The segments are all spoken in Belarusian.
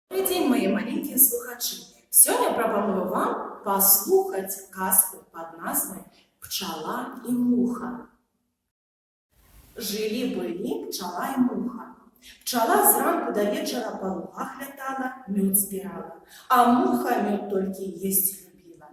Добры дзень, мае маленькія слухачы! Сёння прапаную вам паслухаць казку пад назвай «Пчала і муха». Жылі-былі пчала і муха. Пчала зранку да вечара па лугах лятала, мёд збірала, а муха мёд толькі есці любіла.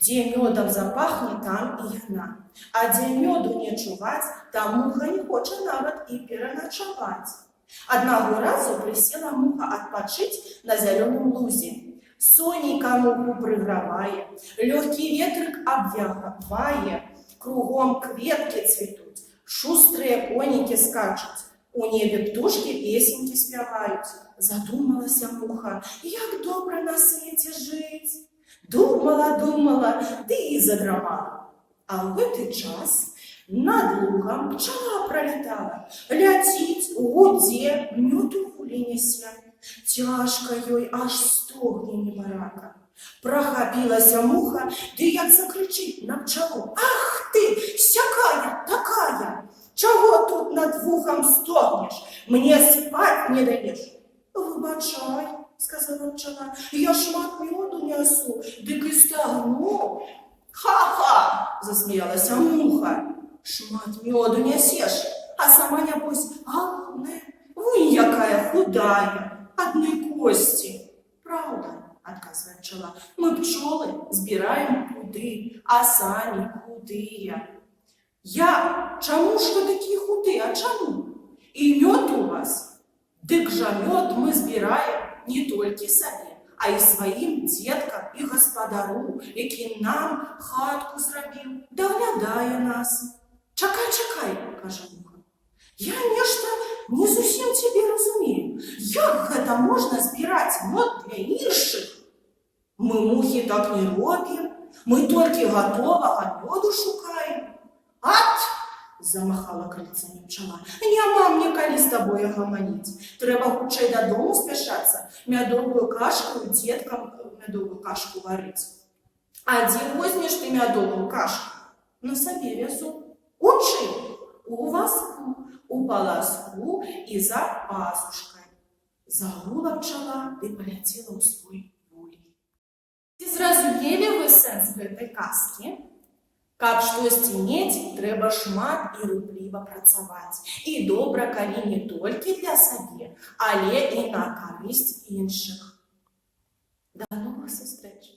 Дзе мёдам запахне, там і яна. А дзе мёду не чуваць, там муха не хоча нават і пераначаваць. Аднаго разу прысела муха адпачыць на зялёным лузе. Сонейка муху прыгравае, лёгкі ветрык абвявае, кругом кветкі цвітуць, шустрыя конікі скачуць, у небе птушкі песенькі спяваюць. Задумалася муха, як добра на свеце жыць. Думала, думала, ды і задрамала. А ў гэты час над лугам пчала пралятала. Ляціць, гудзе, мёд у вуллі нясе. Цяжка ёй, аж стогне небарака. Прахапілася муха, ды як закрычыць на пчалу: «Ах ты, сякая, такая! Чаго тут над вухам стогнеш? Мне спаць не даеш!» «Выбачай, — сказала пчала, — я шмат мёду нясу, дык і стагну». «Ха-ха! — засмяялася муха. — Шмат мёду нясеш, а сама, нябось, галодная. Вунь якая худая, адны косці». «Праўда, — адказвае пчала, — мы, пчолы, збіраем пуды, а самі худыя». «Я чаму ж вы такі худы, а чаму? І мёд у вас?» «Дык жа мёд мы збіраем не толькі сабе, а і сваім дзеткам і гаспадару, які нам хатку зрабіў, даглядае нас». «Чакай, чакай, — кажа муха. — Я нешта не зусім цябе разумею. Як гэта можна збіраць мёд для іншых? Мы, мухі, так не робім. Мы толькі гатовага мёду шукаем». «Ат! — замахала крыльцамі пчала. — Няма мне калі з табою гаманіць. Трэба хутчэй дадому спяшацца, мядовую кашку дзеткам мядовую кашку варыць». «А дзе возьмеш ты мядовую кашку?» «На сабе вязу». «У чым?» «У вазку, у паласку і за пазушкай». Загула пчала ды паляцела ў свой вулей. Ці зразумелі вы сэнс гэтай казкі? Каб штосьці мець, трэба шмат і рупліва працаваць. І добра, калі не толькі для сабе, але і на карысць іншых. Да новых сустрэч!